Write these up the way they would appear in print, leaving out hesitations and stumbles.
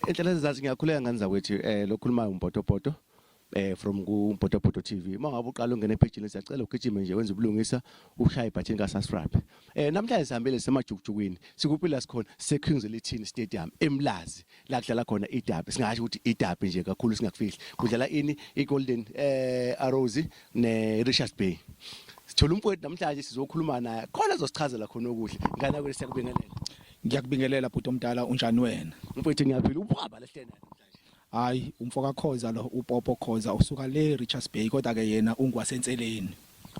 Enhlela zazi ngiyakhuleka ngane zakwethu lokhulumayo uMbhotopoto from ku Mbhotopoto TV. Uma ngabe uqala ungena ephejini, siyacela ugijime nje wenze ubulungisa, ushaye ibhathini ka subscribe. Namhlanje sihambele semajukujukwini. Sikuphi la sikhona? Se King Zwelithini Stadium eMlazi, la kudlala khona idabi. Singasho ukuthi idabi nje kakhulu, singakufihli. Kudlala ini? IGolden Arrows ne Richards Bay. Sithola umfowethu namhlanje, sizokhuluma naye. Khona ezosichazela khona okuhle. Ngane kwethu, siyakubingelela. Ngiyakubingelela, bhuti omdala, unjani wena? Mfowethu, ngiyaphila. Ubaba lehlena namhlanje. Hayi, umfoka Khoza lo, uPopo Khoza, usuka le Richards Bay, kodwa ke yena ungwasenseleni.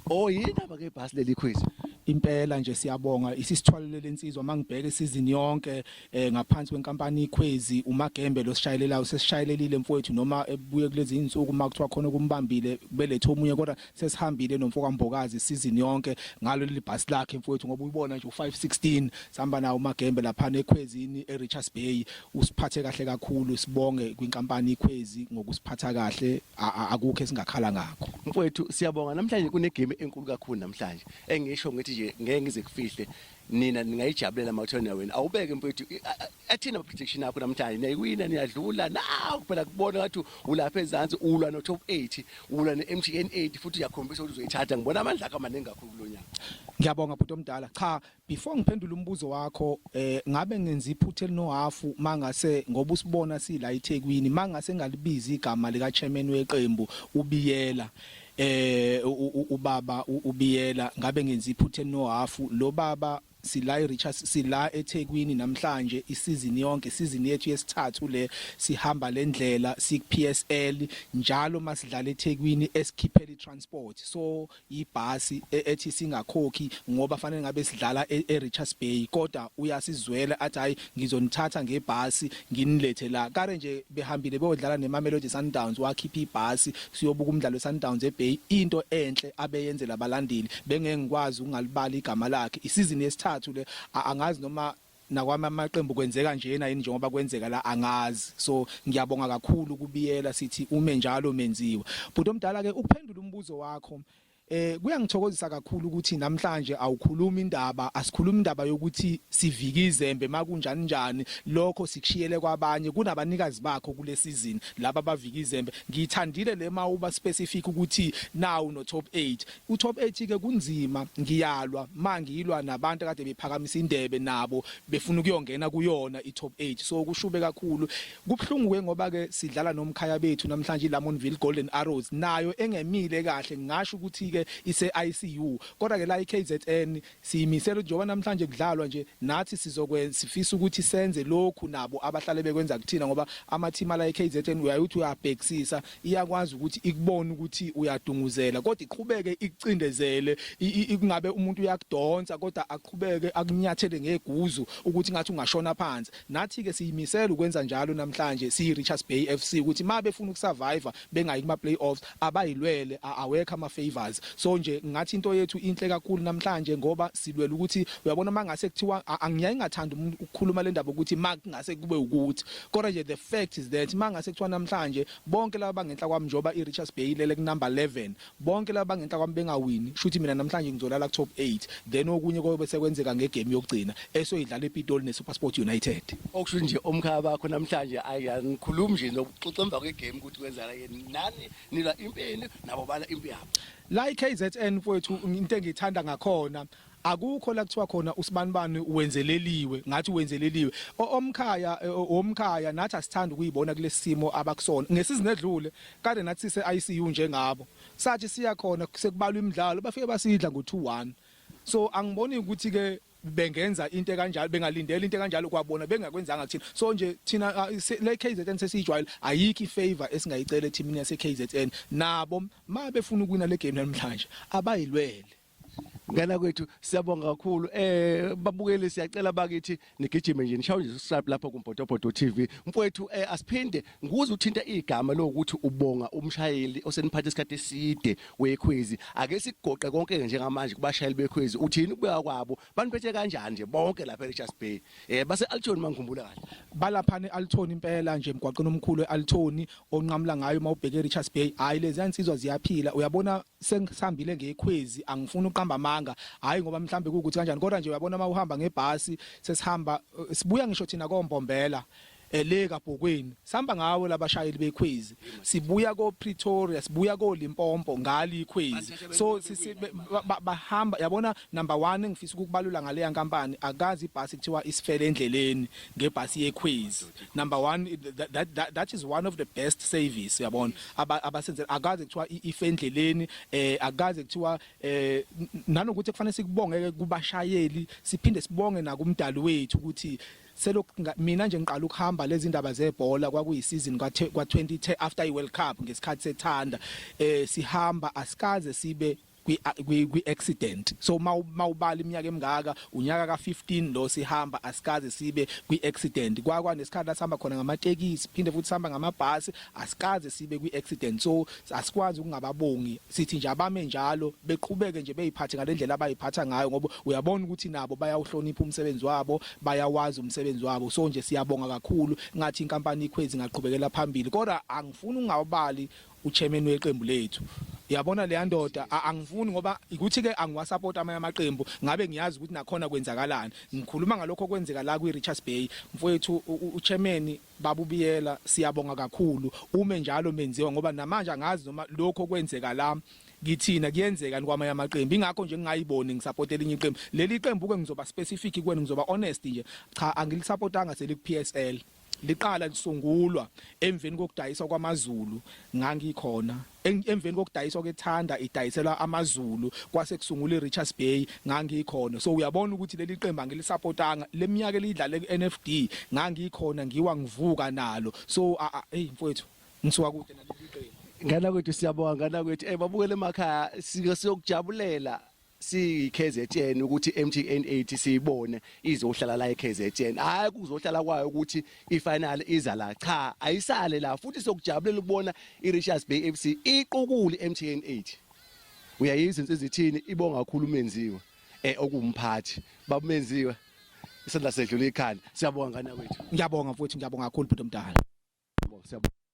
Oh, yini indaba ke ibhasi leli Khwezi? Impela nje siyabonga, isisithwalele lensizwa. Mangibheka isizini yonke ngaphansi kwenkampani iKhwezi, uMagembe lo sishayelelayo, sesishayelelile mfowethu, noma ebuye kulezi insuku makuthiwa khona kumbambile belethe omunye, kodwa sesihambile nomfoka Mbokazi isizini yonke ngalo leli bhasi lakhe mfowethu, ngoba uyibona nje u516 sihamba nawo uMagembe lapha eKhwezini eRichards Bay. Usiphathe kahle kakhulu, sibonge kwinkampani iKhwezi ngokusiphatha kahle, akukho esingakhala ngakho. Mfowethu, siyabonga. Namhlanje kune game enkulu kakhulu namhlanje, engisho ngithi nje ngeke ngize kufihle, nina ningayijabulela mawuthona wena. Awubeke mfowethu, athina prediction yakho namhlanje? Niyayiwina, niyadlula na? Kuphela kubona ngathi ulapha ezansi, ulwa no top 8, ulwa ne MTN 8, futhi uyakhombisa ukuthi uzoyithatha. Ngibona amandla akho amaningi kakhulu kulonyaka. Ngiyabonga, bhuti omdala. Cha, before ngiphendule umbuzo wakho, ngabe ngenza iphutha elinohafu mangase, ngoba usibona sila eThekwini, mangase ngalibiza igama lika chairman weqembu uBiyela, ubaba uBiyela, ngabe ngenza iphutha elinohafu. Lo baba sila eRichards, sila eThekwini namhlanje, isizini yonke, isizini yethu yesithathu le sihamba lendlela sik PSL, njalo masidlala eThekwini esikhiphela itransport, so ibhasi ethi singakhokhi ngoba fanele ngabe sidlala eRichards Bay, kodwa uyasizwela athi, "Hayi, ngizonithatha ngebhasi nginilethe la." Kare nje behambile beyodlala neMamelodi Sundowns, wakhipha ibhasi siyobuka umdlalo weSundowns eBay. Into enhle abeyenzela abalandeli, bengeke ngikwazi ukungalibali igama lakhe. Isizini yesithathu le, angazi noma nakwami amaqembu kwenzeka njena yini njengoba kwenzeka la, angazi. So ngiyabonga kakhulu kubiyela, sithi ume njalo menziwa. Bhuti omdala ke, ukuphendula umbuzo wakho, kuyangithokozisa kakhulu ukuthi namhlanje awukhuluma indaba, asikhuluma indaba yokuthi sivike izembe makunjani njani, lokho sikushiyele kwabanye, kunabanikazi bakho kule season laba abavika izembe. Ngithandile le mawuba specific ukuthi now no top 8. U top 8 ke kunzima, ngiyalwa mangilwa nabantu akade bephakamisa indebe, nabo befuna ukuyongena kuyona i top 8, so kushube kakhulu. Kubhlungu ke ngoba ke sidlala nomkhaya bethu namhlanje, iLamontville Golden Arrows, nayo engemile kahle, ngisho ukuthi ke ise ICU, kodwa ke la iKZN siyimisela njengoba namhlanje kudlalwa nje, nathi sizokwenza, sifisa ukuthi senze lokhu nabo abahlale bekwenza kuthina, ngoba ama team ala eKZN uyayuthi uyabhekisisa, iyakwazi ukuthi ikubone ukuthi uyadunguzela, kodwa iqhubeke ikucindezele, kungabe umuntu uyakudonsa, kodwa aqhubeke akunyathele ngeguzu ukuthi ngathi ungashona phansi. Nathi ke siyimisela ukwenza njalo namhlanje siyi Richards Bay FC, ukuthi ma befuna ukusurvive bengayi kuma playoffs, abayilwele, awekho ama favors. So nje ngathi into yethu inhle kakhulu namhlanje ngoba silwela ukuthi, uyabona, mangase kuthiwa, angiyayi ngathanda ukukhuluma le ndaba ukuthi makungase kube ukuthi, kodwa nje the fact is that mangase kuthiwa namhlanje bonke laba bangenhla kwami, njengoba iRichards Bay ilele ku number 11, bonke laba bangenhla kwami bengawini, shuthi mina namhlanje ngizolala ku top 8, then okunye kobe sekwenzeka ngegame yokugcina esoyidlala ePitoli neSuperSport United. Okusho nje omkhaya bakho namhlanje ayanikhulumi nje nokuxoxa emva kwegame ukuthi kwenzakala yini, nani nilwa impini, nabo bala impi yabo. La iKZN mfowethu, into engiyithanda ngakhona, akukho la kuthiwa khona usibanibani wenzeleliwe, ngathi wenzeleliwe. Omkhaya omkhaya nathi asithanda ukuyibona kulesimo abakusona. Ngesizini edlule kade nathi sise ICU njengabo, sathi siya khona sekubalwa imidlalo, bafike basidla ngo2-1. So angiboni ukuthi ke bengenza into kanjalo, bengalindela into kanjalo kwabona, bengakwenzanga kuthina. So nje thina le KZN sesijwayele, ayikho ifavor esingayicela ethimini yase KZN. Nabo ma befuna ukuwina le game namhlanje, abayilwele. Ngana kwethu, siyabonga kakhulu. Babukeli, siyacela bakithi nigijime nje nishawe nje subscribe lapho kuMbhotoboto TV. Mfowethu, asiphinde ngikuze uthinta igama lokuthi ubonga umshayeli oseniphathe isikhathi eside wekhwezi. Ake sikugoqe konke njengamanje kubashayeli bekhwezi. Uthini ukubeka kwabo? Baniphethe kanjani nje bonke lapha eRichards Bay? Base Alton mangikhumbula kahle. Balapha eAlton impela nje, emgwaqweni omkhulu eAlton onqamula ngayo mawubheke eRichards Bay. Hayi, lezi insizwa ziyaphila, uyabona, sengisihambile ngekhwezi, angifuni uqamba amanga, hayi ngoba mhlambe kuukuthi kanjani, kodwa nje uyabona mawuhamba ngebhasi, sesihamba sibuya ngisho thina koMbombela. Le kaBhokweni sihamba ngawo labashayeli bekhwezi, sibuya ko Pretoria, sibuya ko Limpopo ngali ikhwezi. So bahamba, yabona. Number 1 engifisa ukukubalula ngaleya nkampani, akazi ibhasi kuthiwa isifele endleleni ngebhasi yekhwezi. Number 1, that is one of the best service, yabona, abasenzela. Akaze kuthiwa ife endleleni, akaze kuthiwa nanokuthi kufanele sikubonge kubashayeli, siphinde sibonge nakumdali wethu ukuthi selokhu mina nje ngiqala ukuhamba lezi ndaba zebhola, kwakuyisizini kwa 2010 after i-World Cup, ngesikhathi sethanda, sihamba, asikaze sibe kwi accident. So mawubala iminyaka emingaka, unyaka ka15 lo sihamba, asikaze sibe kwi accident. Kwakwa nesikhathi la sihamba khona ngamatekisi, phinde futhi sihamba ngamabhasi, asikaze sibe kwi accident. So asikwazi ukungababongi, sithi nje abame njalo, beqhubeke nje beyiphathe ngalendlela abayiphatha ngayo, ngoba uyabona ukuthi nabo bayawuhlonipha umsebenzi wabo, bayawazi umsebenzi wabo. So nje siyabonga kakhulu, ngathi inkampani ikhwezi ingaqhubekela phambili. Kodwa angifuni ungawubali uchairman weqembu lethu, yabona leya ndoda. Angifuni ngoba ukuthi ke angiwasupport amanye amaqembu, ngabe ngiyazi ukuthi nakhona kwenzakalani. Ngikhuluma ngalokho okwenzeka la kwi Richards Bay, mfowethu. Uchairman babubiyela, siyabonga kakhulu, ume njalo menziwa, ngoba namanje angazi noma lokho kwenzeka la kithina kuyenzeka kwamanye amaqembu. Ingakho nje ngingayiboni ngisupport elinye iqembu. Leli qembu ke, ngizoba specific kuwena, ngizoba honest nje, cha, angilisupportanga seli ku PSL. Liqala lisungulwa emveni kokudayiswa kwamaZulu, ngangikhona. Emveni kokudayiswa kwethanda, idayiselwa amaZulu, kwase kusungula iRichards Bay, ngangikhona. So uyabona ukuthi leli qembu angilisupportanga. Leminyaka elidlale ku NFD ngangikhona, ngiwa ngivuka nalo. So hey mfowethu, ngisuka kude naleli qembu. Ngana kwethu, siyabonga ngana kwethu. Babukele emakhaya, siyokujabulela siyi-KZN ukuthi MTN 8 siyibone izohlala la eKZN. Hayi, kuzohlala kwayo ukuthi ifinal iza la, cha, ayisale la futhi. Sokujabulela ukubona iRichards Bay FC iqukule MTN 8. Uyayizwa insizwa ithini? Ibonga kakhulu umenziwa, okumphathi babumenziwa, isandla sedlula ikhanda. Siyabonga ngana kwethu. Ngiyabonga mfowethu, ngiyabonga kakhulu, bhuti omdala. Siyabonga.